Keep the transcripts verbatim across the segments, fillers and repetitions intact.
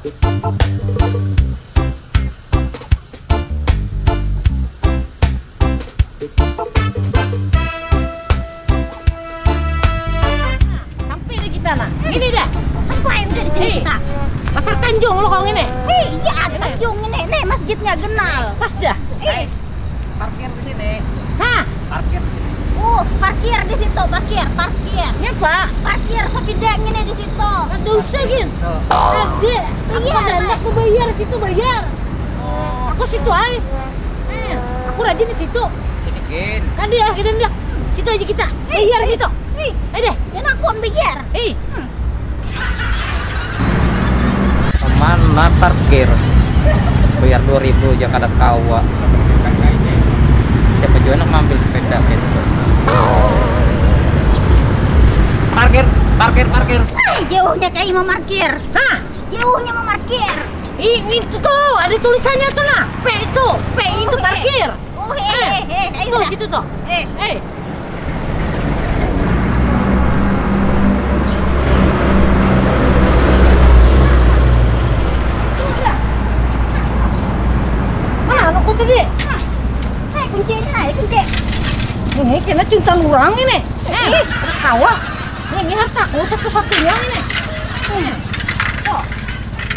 Sampai dah kita nah. Ini dah. Sampai udah di sini kita. Pasar Tanjung lo kau ini. Hei, iya ada Tanjung ini. Nih masjidnya genal. Pas dah. Eh, parkir di sini. Hah? Parkir di sini. Uh, parkir di situ, parkir, parkir. Ya, Pak. Parkir sepeda ini di situ. Ada usah gin. Tuh. Ada. Aku iya, ada anak mau bayar situ bayar. Oh. Aku situ ay. Eh, aku rajin di situ. Sini gin. Kan dia gini dia. Situ aja kita. Bayar gitu. Hei. Ayo deh. Dan aku bayar. Hei. Hmm. Mana parkir? Bayar dua ribu aja kada kawa. Siapa juga nak ngambil sepeda gitu? Parkir, parkir, parkir. Hai, jauhnya kayak mau parkir. Hah? Jauhnya mau parkir. Ini tuh, tuh, ada tulisannya tuh nah. P itu, P itu parkir. Oh, eh, eh, eh, ayo. Tuh, situ tuh. Eh. Eh. Mana anakku tadi? Hai, kuncinya, hai, kunci. Ini kena cinta lurang ini. Eh, kawa. Ini hartaku satu-satunya ini. Hmm. Tuh.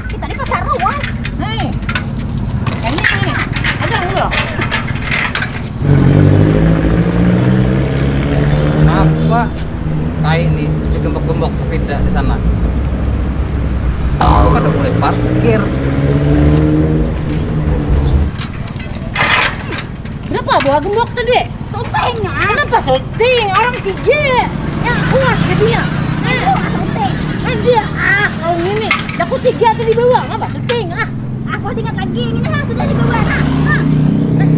Kita di pasar luas. Hei. Ini ada dulu. Kenapa kayak ini digembok-gembok sepeda di sana? Aku kada boleh parkir. Kenapa bawa gembok tadi? Syuting ah. Kenapa syuting? Orang tiga. Ya kuat jadinya. Aduh, syuting. Ada ah kau ini. Jaku tiga tadi bawa. Ngapa syuting ah? Aku ingat lagi ini nah sudah dibawa nah. Nah. Nah.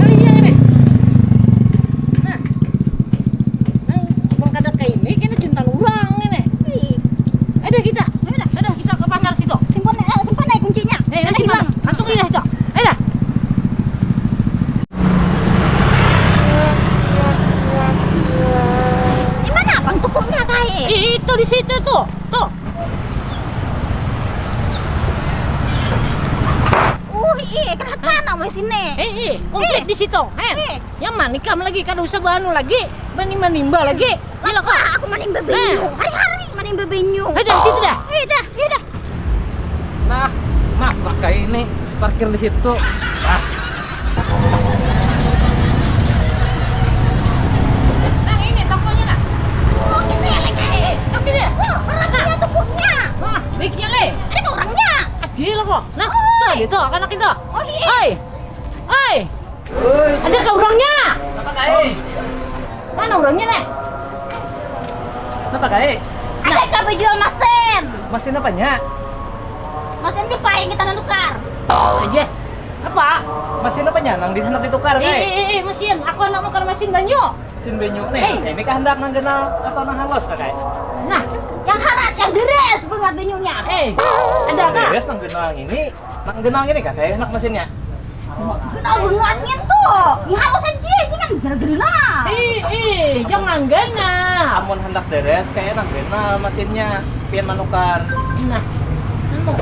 Kali ini ini. Nah. Nah, abang kada kayak ini kena cinta orang ini. Ih. Ada kita. Ada. Ada kita ke pasar situ. Simpan eh simpan aja kuncinya. Eh, nanti hilang. Langsung ini itu. Ada. Di mana abang tukunya kai? Itu di situ tuh. Tuh. Uh, ih, kelihatan mulai sini. Eh, ih, komplit di situ. Hen. Yang manikam lagi kada usah banu lagi, menimba-nimba lagi. Gila kok. Aku menimba benyu. Hari-hari menimba benyu. Hei, dari situ dah. Eh, dah, iya dah. Nah, nah, pakai ini parkir di situ. Nah. Nah, ini tokonya nah. Oh, gitu ya, Lek. Eh, kasih dia. Oh, orang punya tokonya. Wah, baiknya, Le. Ada ke orangnya. Ada lah kok. Nah, tuh ada tuh, anak itu. Oh, iya. Hai. Hai. Ada ke orangnya. Apa kai? Mana orangnya, Nek? Kenapa kai? Ada kah bejual masin? Masin apanya? Masin jepang kita nukar. Aja. Apa? Masin apanya? Nang di hendak ditukar, eh, kai? Eh, eh, eh, masin. Aku hendak nukar masin banyu. Masin banyu. Nih, eh, ini kah hendak nang ganal atau nang halus, kai? Nah, yang harat, yang deres banget banyunya. Eh, ada kah? Deres nang ganal ini. Nang ganal ini kah, kai? Hendak masinnya. Kenal banget ngintu. Ya halus aja, jangan gara-gara lah. Ih, ih, jangan ganal. Amun handak deres, kaya nang ganal masinnya. Pian manukar. Nah, anu,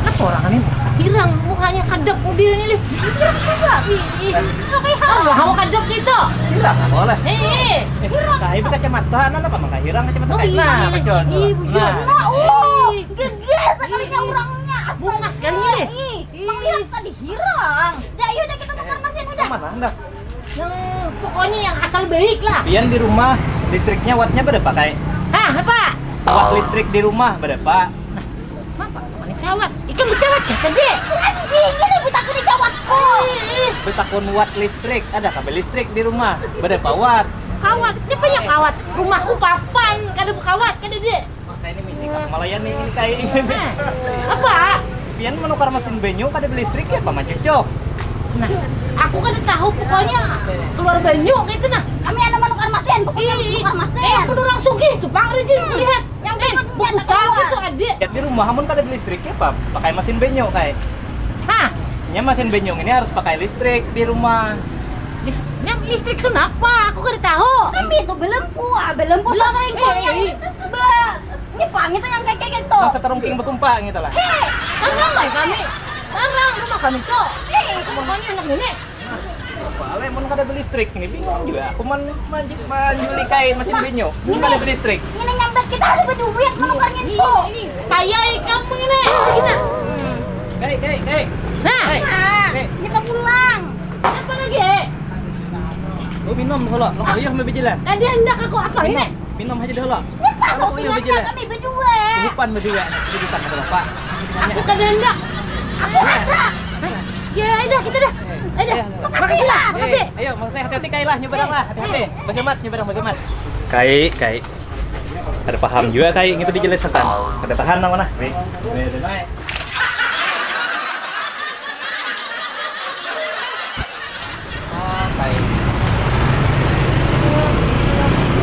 kenapa orang ini hirang mukanya kadap mobilnya nih? Hirang juga. Ih, ih. Apa ya? Kamu kadap gitu. Hirang apa oleh? Ih, ih. Eh, kahi berkacamata, nah, apa maka hirang kacamata kayak nah, pecon. Ih, bujur. Nah. Nah, oh, geges sekalinya orangnya. Astaga. Bungas sekalinya. Ih. Mang Lihat tadi hirang. Dah, ayo dah kita tukar masin udah. Yang mana dah? Yang pokoknya yang asal baik lah. Pian di rumah listriknya wattnya berapa, kai? Hah, apa? Watt listrik di rumah berapa? Nah, apa? Mana cawat? Ikan bercawat ya tadi? Anjing, ini buta aku di cawatku. Betakun watt listrik, ada kabel listrik di rumah? Berapa watt? Kawat, ini punya kawat. Rumahku papan, kada berkawat, kada dia. Makanya ini misi kah Malayan nih ini kayak ini. Nah, apa? Pian menukar mesin banyu kada beli listrik ya apa macocok? Nah, aku kada tahu pokoknya keluar banyu kayak itu nah. Kami ada menukar mesin, pokoknya menukar mesin. Eh, aku orang sugih tuh, Bang Rizky, lihat. Yang eh, bukan itu adik. Lihat di rumah amun kada beli listrik ya apa pakai mesin banyu kayak. Hah? Nya mesin banyu ini harus pakai listrik di rumah. Lis-, nya listrik tuh napa? Aku kada tahu. Kami itu belum kuat, belum kuat. Belum, eh, eh. Ba- Kipa gitu yang kayak gitu. Nang seterungking bekumpa gitu lah. Hei, tenang lah kami. Tenang rumah kami cok. Hei, kamu kami anak ini. Apa ale mun kada belistrik ini bingung juga. Aku man manjik manjuli kain mesin binyu. Mun kada belistrik. Ini nyambat kita ada berduit menukar ngintu. Kaya ikam ini kita. Kayak kayak kayak. Nah, kita pulang. Apa lagi? Lu minum dulu, lu kuyuh mau bijilan. Tadi hendak aku apa ini? Minum aja dulu. Ini pas aku ingatnya kami berdua. Bukan berdua, kejutan ada bapak. Aku kada hendak. Aku ada. Ya, ayo dah, kita dah. Ayo dah. Makasih lah, makasih. Ayo, makasih hati-hati kailah nyeberang lah, hati-hati. Bagamat nyeberang bagamat. Kai, kai. Ada paham juga kai gitu dijelaskan. Ada tahan nama nah. Nih. Nih, nih.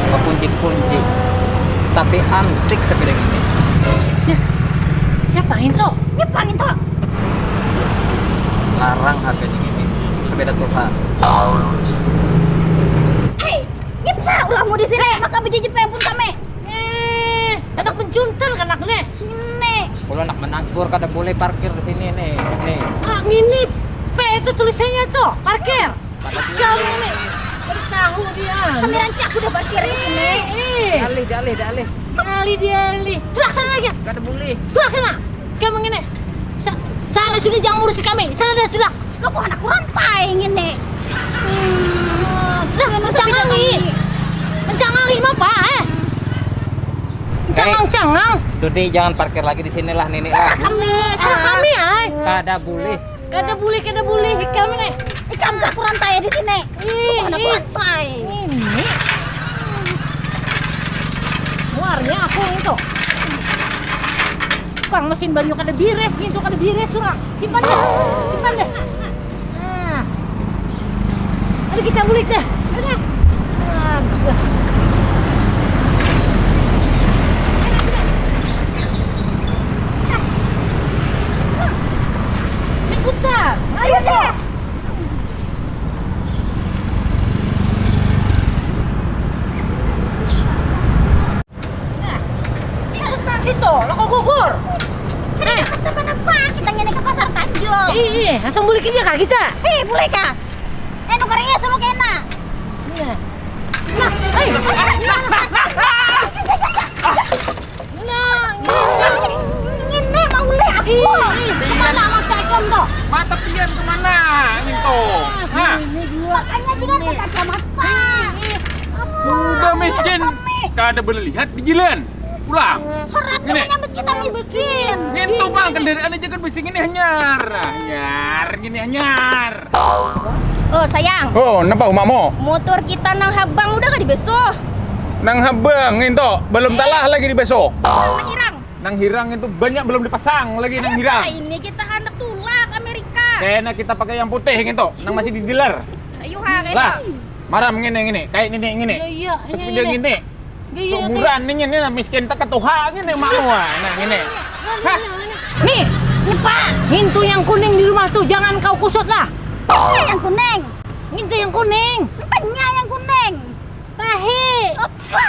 Bakunci-kunci, tapi antik sepeda ini. Nah, siapa itu? Siapa itu? Larang harganya ini, sepeda tuha. Hei, nyepa ulahmu di sini, maka bejijip pun kami. Eh, anak pencuntan kan anak nih. Nih. Kalau anak menagur kada boleh parkir di sini nih. Nih. Kak ngini P itu tulisannya tuh, parkir. Kau nih. Tahu dia. Kami rancak sudah parkir di sini. Eh, eh. Dalih, dalih, dalih. Dalih dia dalih. Tulak sana lagi. Kada boleh. Tulak sana. Kamu ngini. Sa- Sana sudah jangan ngurusi kami. Sana dah tulak. Lo kok anak kurang paing ini. Hmm. Nah, mencangangi. Mencangangi apa eh? Cangang-cangang. Dudi jangan parkir lagi di sinilah nini lah. Kami, salah kami ay. Kada boleh. Kada boleh, kada boleh ikam nih. Ikam gak kurang tay di sini. Ih, kurang tay. Ini. Luarnya aku itu. Bang mesin banyu kada bires gitu, kada bires surang. Simpan deh. Simpan deh. Nah. Ayo kita bulik dah. Udah. Nah, ikutan. Ayo deh. Situ, loko gugur. Hei, kita kenapa? Kita ngini ke pasar Tanjung. Ih, ih, langsung bulik aja kah kita? Hei, bulik kah? Eh, nukar iya sama kena. Iya. Nah, hei. Nah, ngini mau leh aku. Kemana mau cakam tuh? Mata pian kemana? Ini tuh. Nah. Makanya dengan kacamata. Sudah miskin, kada boleh lihat di jalan. Pulang. Harat menyambut kita miskin. Ngintu bang, kendaraan aja kan bisi ini hanyar. Hanyar, gini hanyar. Oh sayang. Oh, napa umakmu? Motor kita nang habang udah kah dibesuh? Nang habang itu belum eh. Talah lagi dibesuh. Nang hirang. Nang hirang itu banyak belum dipasang lagi nang hirang. Ini kita hendak tulak Amerika. Kena kita pakai yang putih gitu, nang masih di dealer. Ayo ha, lah. Marah ngene ngene, kayak ini ngene. Iya, iya. Terus dia ngene. Seumuran nih ini miskin tak ketuha ini makmu ah. Nah, ini. Hah? Nih, nyepa. Ngintu yang kuning di rumah tuh jangan kau kusut lah. Apa yang kuning? Ngintu yang kuning. Apanya yang kuning? Tahi. Apa?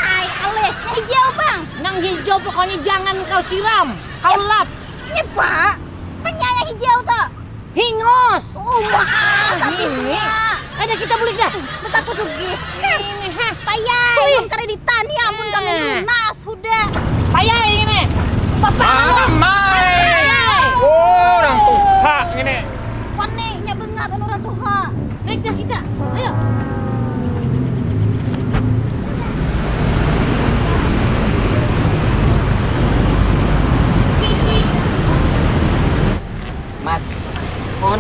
Alih. Yang hijau, Bang. Nang hijau pokoknya jangan kau siram. Kau lap. Nyepa. Apanya yang hijau tuh? Hingos. Oh, mahal. Ini. Ada kita bulik dah. Betapa sugih. Ini, ha. Payah. Cuy. Karena ditani amun kami lunas sudah. Payah ini. Bapak. Amai. Orang tuha ini. Wani nya bengat orang tuha. Naik dah kita. Ayo. Mas. Pun.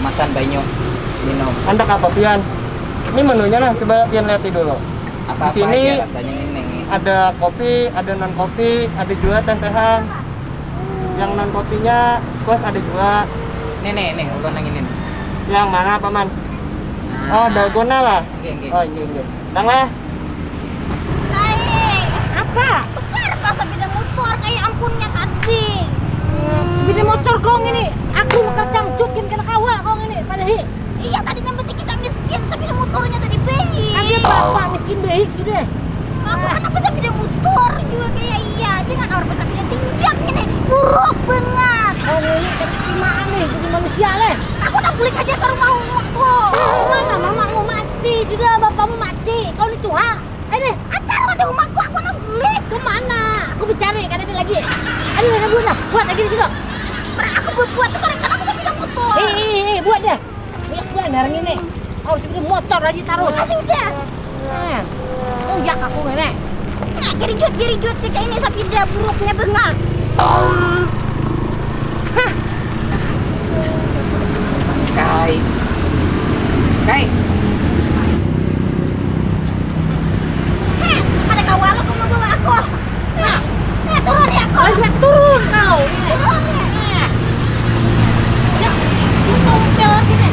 Masan banyu minum. Andak apa pian? Ini menunya nah, coba pian lihat dulu. Apa di sini ada kopi, ada non kopi, ada juga teh-tehan. Yang non kopinya squash ada juga. Nih nih nih, ulun yang ini. Yang mana paman? Nah. Oh, dalgona lah. Oke, oke. Oh, iya iya. Tang lah. Kae. Apa? Tukar pas sepeda motor kayak ampunnya tadi. Hmm. Sepeda motor kau ini, aku mau kerja cut kena kawa kau ini, pada hi. Iya, tadi nyampetin kita miskin, sepeda motornya tadi baik. Kan dia bapak miskin baik sudah. Aku kan aku sepeda motor juga kayak iya aja nggak tahu sepeda tinjak ini buruk banget. Oh, ini terima nih jadi manusia leh. Aku nak bulik aja ke rumah umakku. Mana mamamu mati sudah bapakmu mati. Kau ni tuha. Ayo deh. Atar ada umakku aku nak bulik. Kemana? Aku bercari kan ada lagi. Aduh ada buat lah. Buat lagi di situ. Pernah aku buat buat tuh karena aku sepeda motor. Eh, eh, eh, buat deh. Banyak banget hari ini. Harus beli motor lagi terus. Ah, sudah. Eh, oh ya aku ini. Nah, gerijut gerijut kita ini sepeda buruknya banget. Hmm. Hah. Kai. Kai. Heh, ada kawan lo mau bawa aku. Nah, nah turun ya aku. Ayo turun kau. Turun ya. Nah. Ya, itu hotel sini.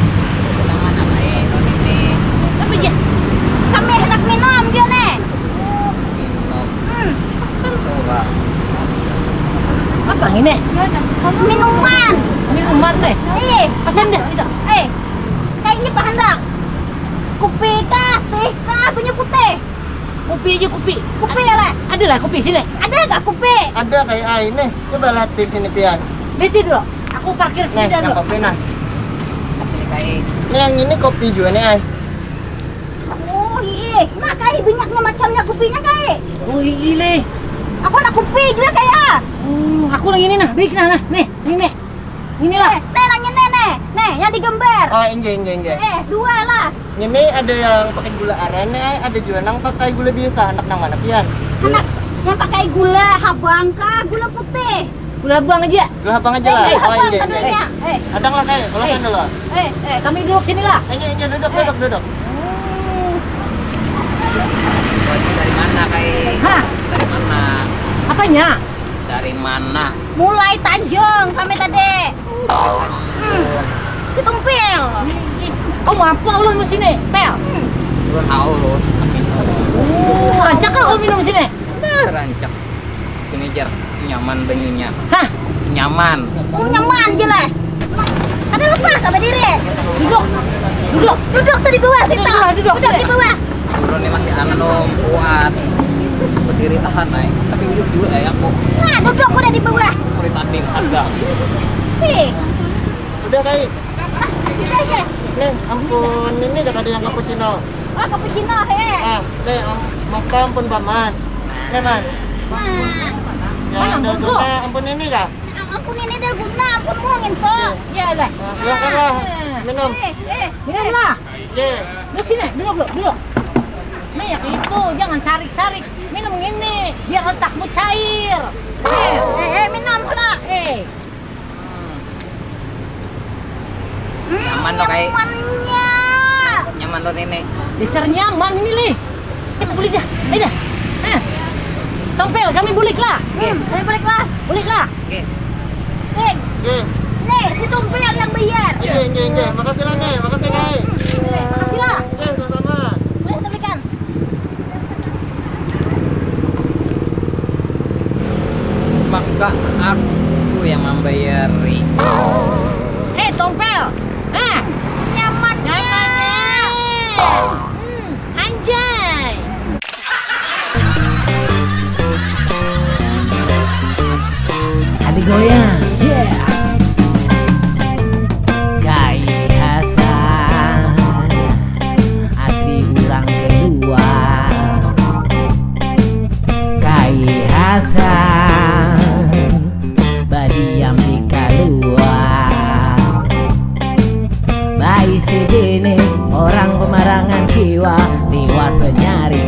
Kita mana baik kalau ini? Apa aja? Kami hendak minum dia nih. Minum. Hmm. Pesan coba. Apa ini? Minuman. Minuman teh. Eh, pesan deh kita. Eh, kayaknya pahan dah. Kopi kah, teh kah, punya putih. Kopi aja kopi. Kopi ya lah. Ada lah kopi sini. Ada gak kopi? Ada kayak ah ini. Coba lah tik sini pian. Beti dulu. Aku parkir sini dulu. Nah, kopi nah. Ini kayak ini yang ini kopi juga nih ay. Oh iya, nah kayak banyaknya macamnya kopinya kayak. Oh iya leh. Aku ada kopi juga kayak. Hmm, aku lagi ini nah, baik nah nah, nih, ini nih. Inilah. Eh, nih nang ini nih, nih yang digambar. Oh, inggih inggih inggih. Eh, dua lah. Ini ada yang pakai gula aren nih, ada juga nang pakai gula biasa. Anak nang mana pian? Anak yang pakai gula habang kah, gula putih? Gula habang aja. Gula habang aja lah. Eh, oh, habang inggih inggih. Eh. Adang lah kayak, kalau kan dulu. Eh, eh, kami duduk sini lah. Inggih inggih duduk duduk duduk. Dari mana kayak? Hah? Dari mana? Apanya? Dari mana? Mulai Tanjung kami tadi. Hmm. Ketumpil. Kau mau apa ulah di sini? Pel. Hmm. Turun haus. Oh, rancak kau minum sini? Nah, rancak. Sini jar nyaman benginya. Hah? Nyaman. Oh, nyaman je lah. Ada lepas apa diri? Duduk. Duduk. Duduk tuh di bawah sih. Duduk, duduk. Duduk di bawah. Turun nih masih anom kuat. Berdiri tahan naik. Tapi uyuh juga ya aku. Nah, duduk udah di bawah. Kulit ating ada. Sih. Udah kai. Ah, sudah ya. Nih, ampun ini kata dia yang cappuccino. Oh, cappuccino he. Ah, nih, am, maka ampun paman. Nih man. Nah. Yang dalgona ampun ini kah? Ampun ini dalgona, ampun uang itu. Ya lah. Nah, silakan lah. Minum. Eh, eh. Minumlah. Oke. Duduk sini, duduk dulu, duduk. Nih yang itu jangan sarik-sarik. Minum ini biar otakmu cair. Eh, eh, minum lah. Eh. Hmm, nyaman tuh kayak nyamannya. Nyaman tuh ini. Dasar nyaman ini lih. Kita bulik dah. Ayo dah. Eh. Tompel, kami bulik lah. Hmm, kami bulik lah. Bulik lah. Oke. Nih. Oke. Nih, si Tompel yang bayar. Oke, oke, oke. Makasih lah nih, makasih kai. Hmm, makasih lah. Oke, sama-sama. Boleh tapi kan. Maka aku yang membayari. Eh, Tompel. Ah, nyamannya. Nyamannya. Hmm, anjay. Adi goyang, yeah. Kai Hasan, asli urang Kelua. Kai Hasan, badiam di Kelua. Baisi bini orang pemarangan kiwa, liwat penyaring